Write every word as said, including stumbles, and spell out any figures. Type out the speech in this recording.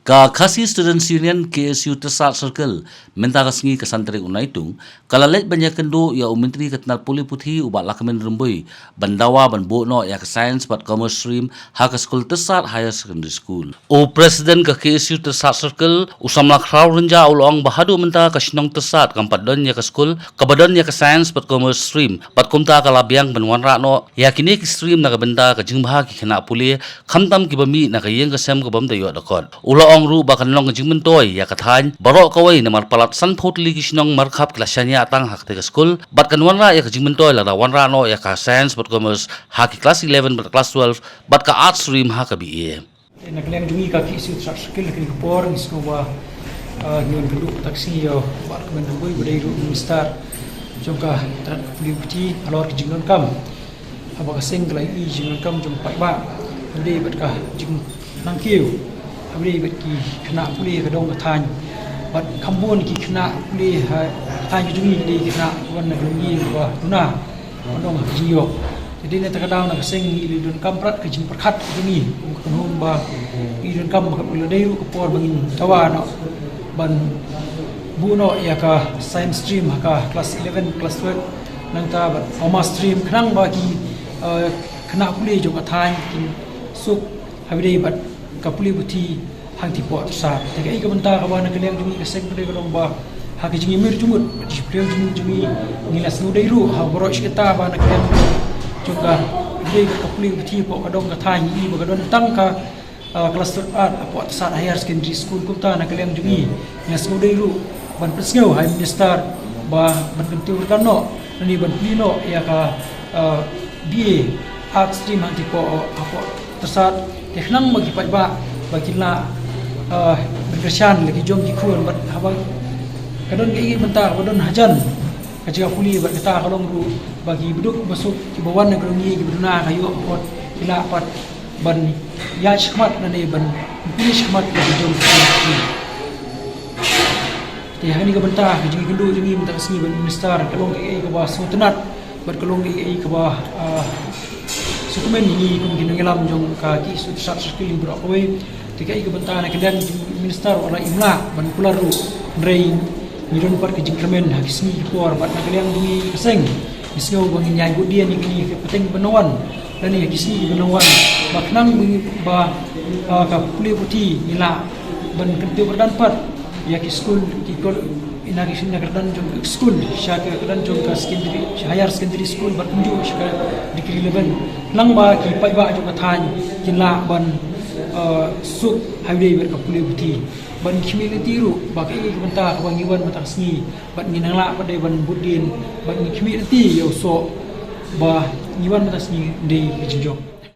Ka Khasi Students Union, K S U, Tyrsad Circle, mynta ka sngi ka san tarik u Naitung, ka la leit ban ïakynduh ïa u Myntri ka tnat pule puthi u Bah Lahkmen Rymbui, ban dawa ban buh noh ïa ka Science bad Commerce stream ha ka skul Tyrsad Higher Secondary School. U President ka K S U Tyrsad Circle, u Samla Khrawrynjah, u la ong ba haduh mynta ka shnong Tyrsad kam pat don ïa ka skul kaba don ïa ka Science bad Commerce stream, bad kumta ka la biang ban wanrah noh ïa kine ki stream na ka bynta ka jingbha ki khynnah pule, khamtam kiba mih na ka ïing ka sem kabym da ïoh da kot. U la ong ruh ba kan long ka jingmyntoi ïa ka thaiñ baroh kawei, namar palat sanphew tylli ki shnong markhap ki la shaniah tang ha katei ka skul, bad kan wanrah ïa ka jingmyntoi lada wanrah noh ïa ka Science bad Commerce ha ki klas eleven bad klas twelve, bad ka Arts stream ha ka B A. Na ka liang jong ngi ka K S U Tyrsad Circle, ha kane ka por ngi sngew ba, ah, ngi wan kynduh mynta ka sngi ïa u Bah Lahkmen Rymbui, uba dei ruh u Minister jong ka tnat pule puthi, halor ka jingdonkam, haba ka seng ka la ïohi jingdonkam jong u paidbah, haba dei bad ka jingnang kiew, haba dei bad ki khynnah pule ha ka dong ka thaiñ. Bad kham bun ki khynnah pule ha ka thaiñ ka jong ngi ki dei ki khynnah wan na ka longïing kaba duna, ban ong ha ka jingïoh. Te dei na kata ka daw na ka seng ngi la donkam prat ka jingpyrkhat ka jong ngi kum ka kynhun ba ngi donkam ba ka la dei ruh ka por ba ngin dawa noh ban buh noh ïa ka Science stream ha ka klas eleven, klas twelve, nangta bad Commerce stream, khnang ba ki, eh, khynnah pule jong ka thaiñ kin suk haba dei bad ka pule puthi hangtei hapoh Tyrsad. Te kaei ka bynta kaba na ka liang jong ngi ka seng ka dei ka long ba ha ka jingïamir jingmut, ka jingpyrshang jingmut jong ngi, ngi la sngewdei ruh ha baroh shi katta ba na ka liang jong ka, dei ka pule puthi hapoh ka dong ka thaiñ ngi ba ka don tang ka, ah, klas twelve art hapoh Tyrsad Higher Secondary School. Kumta na ka liang jong ngi, ngi la sngewdei ruh ban pynsngew ha u Minister ba ban kyntiew kyrdan noh, lane ban plie noh ïa ka, ah, B A Arts stream hangtei hapoh, hapoh Tyrsad, te khnang ba ki paidbah ba kin lah, ah, ban kyrshan la ki jong ki khun, bad haba ka don kaei kaei bynta kaba don hajan ka jaka pule, bad kata ka long ruh ba ki baduk basuk kiba wan na ka longïing kiba duna ka ïoh ka kot, ki lah pat ban ïaid shakhmat lane ban pule shakhmat la ki jong ki khun. Te ha kane ka bynta ka jingïakynduh jong ngi mynta ka sngi bad u Minister ka long kaei kaei kaba sngewtynnat bad ka long kaei kaei kaba, ah, sngewkmen ïa ngi kum ki nongïalam jong ka K S U Tyrsad Circle baroh kawei. Te kaei ka bynta na ka liang jong u Minister wat la im lah ban kular ruh, hynrei ngi don pat ka jingkyrmen ha ki sngi ki por, bad na ka liang jong ngi ka seng ngi sngew ba ngin ïai buddien ïa kine ki pateng ba nang wan, lane ha ki sngi ba nang wan, ba khnang ba, ba, ah, ka pule puthi ngi lah ban kyntiew kyrdan pat ïa ki skul, ki kol-, na ki, na ka kyrdan jong ka skul sha ka kyrdan jong ka secondary, sha higher secondary school, bad kumjuh sha ka degree eleven, khnang ba ki paidbah jong ka thaiñ kin lah ban, eh, suk haba dei bad ka pule puthi. Bad ngi khmih lynti ruh ba kaei ka bynta kaba ngi wan mynta ka sngi, bad ngi nang lah pat de ban buddien, bad ngi khmih lynti ïa u soh ba ngi wan mynta ka sngi dei ka jingjop.